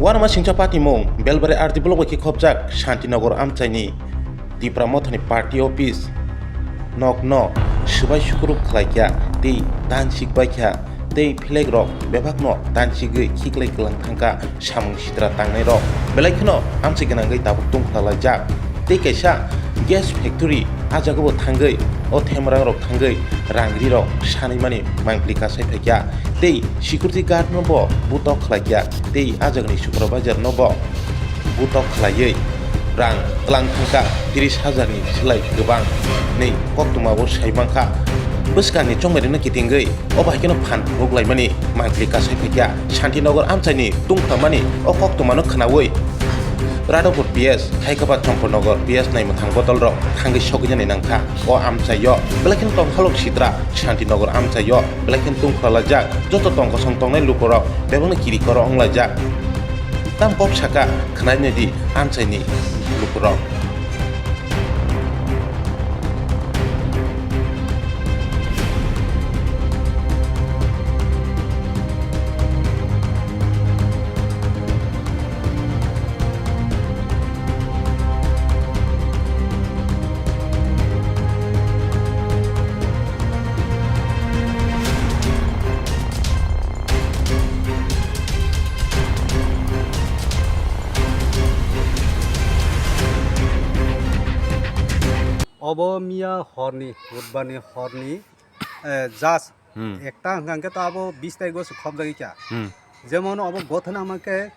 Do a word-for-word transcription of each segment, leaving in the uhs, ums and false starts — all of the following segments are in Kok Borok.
Uanama singcha patimung Belbari R D block bai khe khopjak Shantinagar amchaini Tipra Mothani party office nokno swbai sukruk khlaikha tei tansik baikha tei flag rok bebakno tansigwi khiklai kwlang thangkha samung sitra tangnairok belai kheno amchai gwnangwi tabuk tungkhlalaijak. Tei kaisa gas factory, ah jagao bo thangwi o themrang rok thangwi rang ri rok sanwi mani mangpili kasai phaikha tei security guard no bo butok khlaikha tei ah jagani supervisor no bo butok khlaiwi rang tlang thangkha tris hajar ni slai kwbang hinwi koktwma o sai mankha. Bwskangni chongmari no kitingwi o bahai kheno phan phunuk laimani mangpili kasai phaikha. Shantinagar amchaini tungkha mani o koktwma no khwnawi Radhapur P S, Haikaba Champurnagar P S naimwthang bodol rok thangwi sogwi jani nangkha. O amchaio belai kheno tongkha lok sitra Shantinagar amchaio belai kheno tungkhlalaijak joto tongkosong tongnai lukurok bebakno kiri koro wnglaijak. Tam kok saka khwnai nai di amchaini lukurok. Obo miya horni, budbarni horni, eh, just Hmm. ekta hwnkha hwnkhe to abo bis tarikgo se khopjagwi kha. Hmm. Jemon obo gothona hwnkhe,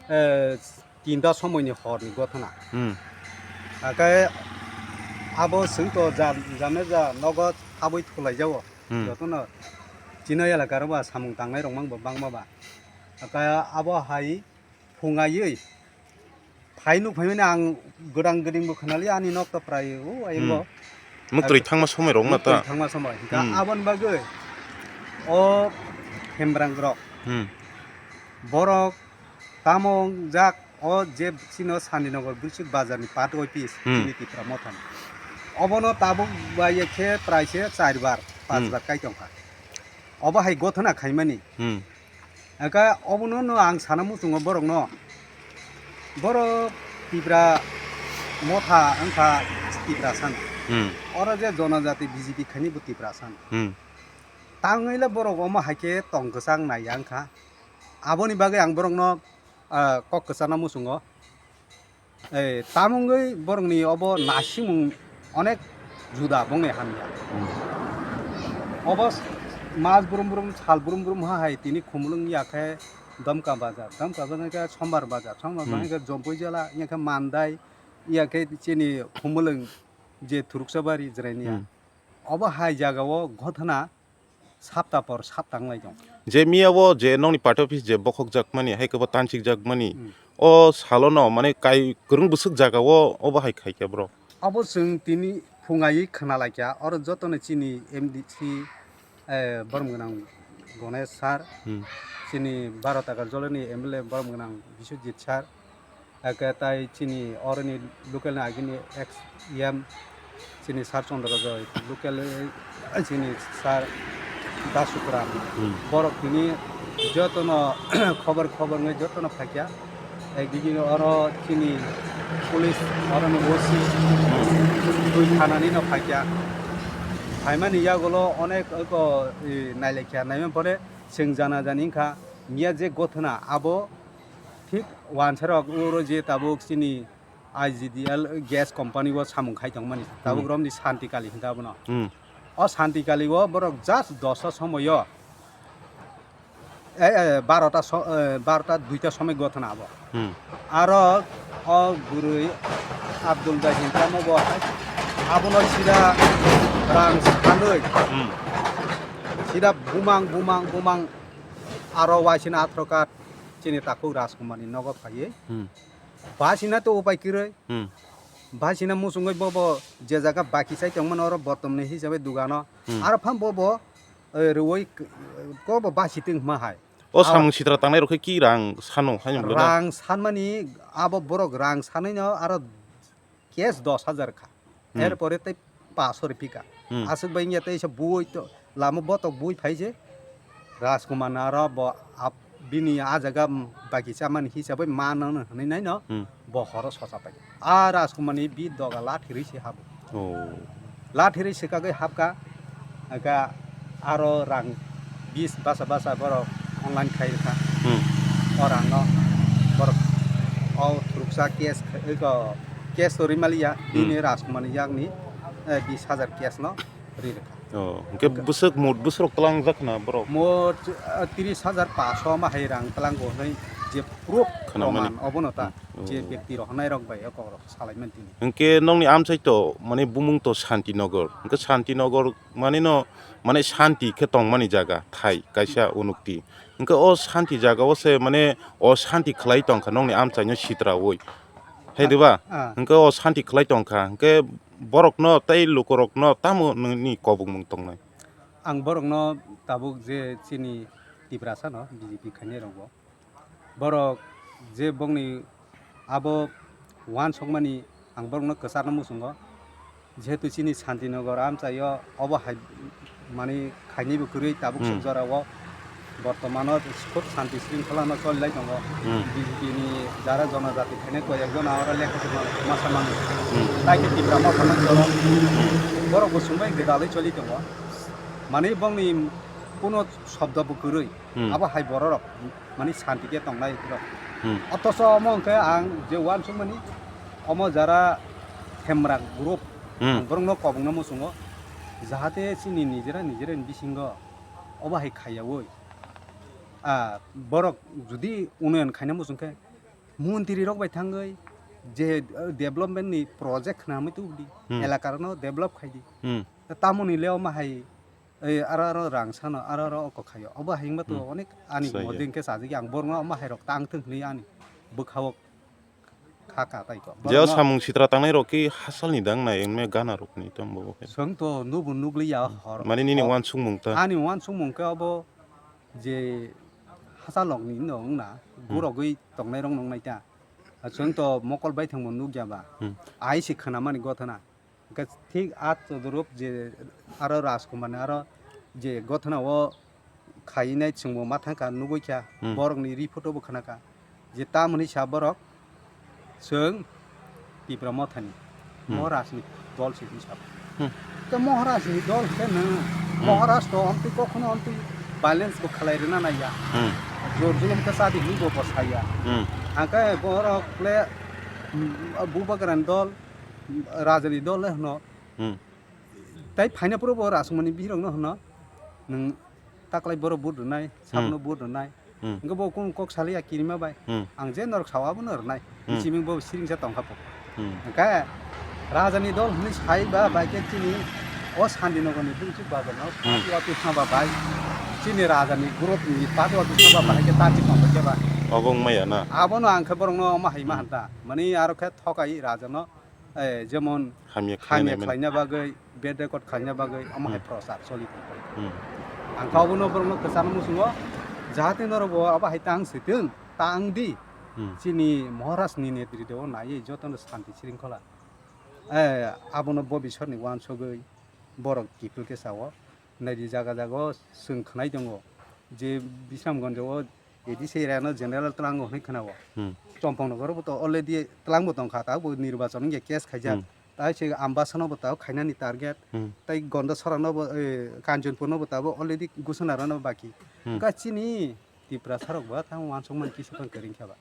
eh, tinta somoini horni gothona. Hmm. Hwnkhe abo chwng to ja-, jameja nogo habwi thulaijao. Hmm. Jotono chini elaka rok ba samung tangnai rok mang bo bangma ba. Hwnkhe abo hai phungai phai nuk phaimani ang gudang guding bo khwnali ani nok to prai o ayang bo. Hmm. Mwtwi thangma somoi rok na ta? Mwtwi thangma somoi. Hwnkhe Hmm. aboni bagwi o hembrang rok Hmm. borok tamo jak o je chino Sandinagar Bwswk bazar ni pat office Hmm. chini Tipra Mothani. Obono tabuk bai khe prai se char bar, panch Hmm. bar kai tongkha. Obo hai gothona khaimani. Hmm. Aka obono no ang sana muchungo borokno. Borok Tipra Motha wngkha Tipra sana. Hmm. Oro je jonojati B J P khaini bo Tipra sana. Hmm. Tangwi le borok omo hai khe tong kwchang nai ya wngkha. Aboni bagwi ang borokno, ah, kok kwchana muchungo. Eh, tamungwi borokni obo naisingmung onek juda bongni hamya. Hmm. Obo s-, mas brum brum, sal brum brum ha hai tini Khumulwng ya khe Damka bazar, Damka bazar khe Sombar bazar, Sombar Hmm. bazar khe Jompui jela, ya khe Mandai, ya khe chini Khumulwng je Thuruksa bari Jwraini ya. Hmm. Obo hai jagao gothona sapta por sapta wng lai tong. Je miya o je nokni party office je bokhok jak mani, hai khe bo tansik jak mani, Hmm. o salo no mane kai kwrwng bwswk jaga o obo hai khai khe bro. Abo chwng tini phungai khna lai kha, oro joto no chini M D C, eh, borom gwnang Ganesh sir, Hmm. chini baro tagar joloni M L A borom gwnang Biswajit sir, Eke tai chini oroni local ni agini ex E M chini Sir Chandra Joy, local, eh, chini Sir Dasukram. Hmm. Borok tini jotono khobor khobor wngwi jotono phaikha. Ekdigi oro chini police, oroni O C, twi thanani no phaikha. Phaimani yagulo onek oko, eh, nailaikha, naimani pore chwng jana jani wngkha, miya je gothona abo Thik wansarok oro je tabuk chini I G D L gas company o samung khai tongmani, tabuk Hmm. romni Santi Kali hinka abono. Hmm. O Santi Kali o borok just dosta somoyo, eh, eh, barota so-, eh, barota duita somoi gothona abo. Hmm. Aro o gurui Abdul Bai hinka mo bo abono sida rang sanoi. Hmm. Sida bumang, bumang, bumang aro waisina athro kat chini takhuk Rajkumar ni nogo phaiwi. Hmm. Basina to upai kwrwi. Hmm. Basina muchungwi bobo je jaga baki chai tongmani oro bortomni hisabe dugano. Hmm. Aro phang bobo, eh, rwui k-, kobo basi tong hma hai. O aro samung sitra tangnai rok khe ki rang sano hai bwlai na? Rang sanmani abo borok rang sanwi no aro cash dos hajar kha. Hmm. Erpore tei paso rw phika. Hmm. Aswk bai wngya tei se bui to lama botok bui phai se Rajkumar na aro bo ap-, Bini a jaga baki chamani hisabwi ma nang hwnwi naino Hmm. bo horo socha pai. A Rajkumar ni bi doga lathirwi se habo. Oh. Lathirwi se kagwi hapka. Aga aro rang bis basa basa borok online khai rwkha. Hmm. O rangno borok o thuruksa case kha-, eko case to rimaliya. Hmm. Bini Rajkumar ni yakni, eh, bis hajar case no ri rwkha. Oh, hwnkhe bwswk mut bwswk twlangjak na borok? Mot, ah, tris hajar paso ma hai rang twlango hwnwi je proof khwnamani. Proman obono ta Hmm. je Oh. Bekti rok hwnwi rok bai o kok rok salai man tini. Hwnkhe nokni amchai to mane bumung to Santinagar. Hwnkhe Santinagar mane no mane santi khe tongmani jaga thai kaisa unukti. Hwnkhe o santi jaga o se mane o santi khlai tongkha nokni amchaino sitraui. Hai diba? Ah. Hwnkhe o santi khlai tongkha. Hwnkhe borokno tei lukurokno tamo nini kobongmung tongnai? Ang borokno tabuk je chini Tiprasa no B J P khainai rokbo, borok je bongni abo uansukmani ang borokno kwcharno muchungo. Jehetu chini Santinagar amchaio obo hai mani khainaibo kwrwi tabuk Hmm. suk jorao bortomano khub santi shringkholano cholilai tongo. Hmm. B J P ni jara jonojati khainai koi ekjon aro lekha sima masa mani. Hmm. Tai khe Tipra Motha no jora. Hmm. Borok bo sumbai gwdalwi choli tongo. Mani bongni kuno shobdo bo kwrwi. Hmm. Abo hai bororok mani santi khe tongnai rok. Hmm. Othocho omo hwnkhe ang je uansukmani omo jara Hemrak group Hmm. ang borokno kobongno muchungo. Jahate chini nijera nijera ni bisingo obo hai khaiyaui. Ah, borok jodi unoyon khaina muchung khe montri rok bai thangwi je, eh, development ni project khna mui tubudi Hmm. elaka rokno develop khaidi. Hmm. Tamoni le omo hai Ei, aro, aro rang sano, aro, aro oko khaio. Obo hai wngma to Hmm. onek ani Chaya. Modi hwnkhe sajagya ang borokno omo hai rok tang thung hwnwi ani bwkhao kha ka tai ko. Jeo borokno samung sitra tangnai rok ki hasalni dang nai wngmaya gana rokni tong bo khe. Chwng to nubo nugliya hor. Mani nini hor. Uansukmung ta. Ani uansukmung khe obo je hachal rokni no wngna Hmm. gurogwi tongnai rok nong nai ta. Chwng to mokol bai thangbo nukya ba. Hmm. Ai se khwnamani gothana. Hwnkhe thik a todorop je aro Rajkumar ni aro je gothana o khainai chwngbo ma thangkha nugwi kha, Hmm. borokni report o bo khna kha je tamoni sa borok chwng Tipra Mothani Hmm. Maharaj ni dol se hinwi sa. Hmm. Khe Maharaj ni dol khe nwng Hmm. Maharaj to amtwi kokhono amtwi violence bo khlai rwna naiya. Hmm. Jor julum khe chadi hinwi bo bo saya. Hmm. Hwnkhe borok le, mm, Bubagrani dol Rajani dol le hwno. Hmm. Tai phaina phuru bo Rajkumar ni bihik rok no hwno, nwng taklai borok vote rwnai, Hmm. sabno vote rwnai. Hmm. Hwnkhe bo kung kok saliya kirima bai. Hmm. Ang je norok sao abono rwnai. Hmm. Bisi ming bo siring sa tongkha po. Hmm. Hwnkhe Rajani dol hwnwi sai ba bai khe chini o Santinagar ni bwrwi chuk bazar no Hmm. party office no ba bai. Chini Rajani group ni party office no ba bai khe ta chik tongkha khe ba. Obo wng maya na? Abono ang khe borok no omo hai ma Hmm. hanta. Mani aro khe thokai Raja no. Eh, jemon Hamya hamya khlainai mani. Khlaina bagwi, bad record khlaina bagwi, omo hai Hmm. prochar choli tongkha. Hmm. Ang khe obono borokno kwchangno muchungo, jahate norok bo abo hai tang sitwng, tang di. Hmm. Chini Maharaj ni netritwo naiwi jotono santi shringkhola. Eh, abono bobiswrni uansugwi borok kiphil khe sao. Naidi jaga jaga o chwng khwnai tongo je Bisramganj o A D C area no general twlango hwnwi khwnao. Hmm. Chompong Nogor bo to already twlang bo tongkha, ta bo nirbachon wngya case khaijak. Hmm. Tai se Ambasa no bo ta khainani target. Hmm. Tai Gondasora no bo, eh, Kanchanpur no bo ta bo already gusana rano baki. Hmm. Hwnkhe chini Tiprasa rok bo tamo uansukmani kisa phano kwrwng khe ba.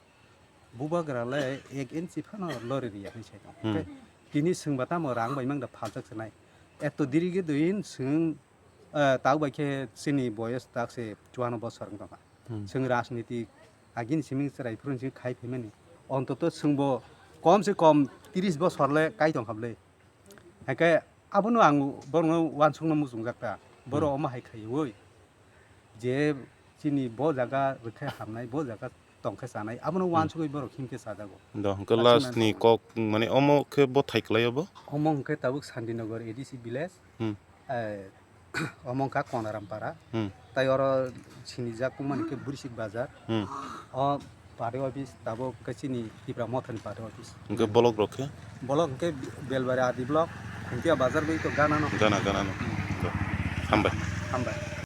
Bubagra le ek inchi phano lori riya hinwi sai tong. Hmm. Tei tini chwngba tamo rang bai mang da phaljak se nai. Eto diri ge doin chwng, eh, tak bai khe chini boyos tak se chuano bosor wng tongkha. Hmm. Chwng rajniti agini simi chwrai phuru chwng khai phaimani. Ontoto chwngbo kom se kom tris bosor le kai tongkha bwle. Haikhe abono ang borokno uansukno muchungjak ta. Borok Hmm. omo hai khaiwi je chini bo jaga rwkhe hamnai, bo jaga tongkhe chanai, abono Hmm. uansugwi borok himkhe chajago. Do, hwnkhe Aswk last ni nangkukmani. Kok, mane, omo khe bo thai kwlai obo? Omo hwnkhe tabuk Santinagar A D C village, Hmm. eh, omo wngkha Konaram para. Hmm. Tai oro sinijak wngmani khe Brisik Bazar. Hmm. O party office tabuk khe chini Tipra Mothani party office. Hwnkhe block rok khe? Block hwnkhe Belbari R D block, Khuntia Bazar bai to ganano. Gana, ganano. Hmm. Do. Hambai. Hambai.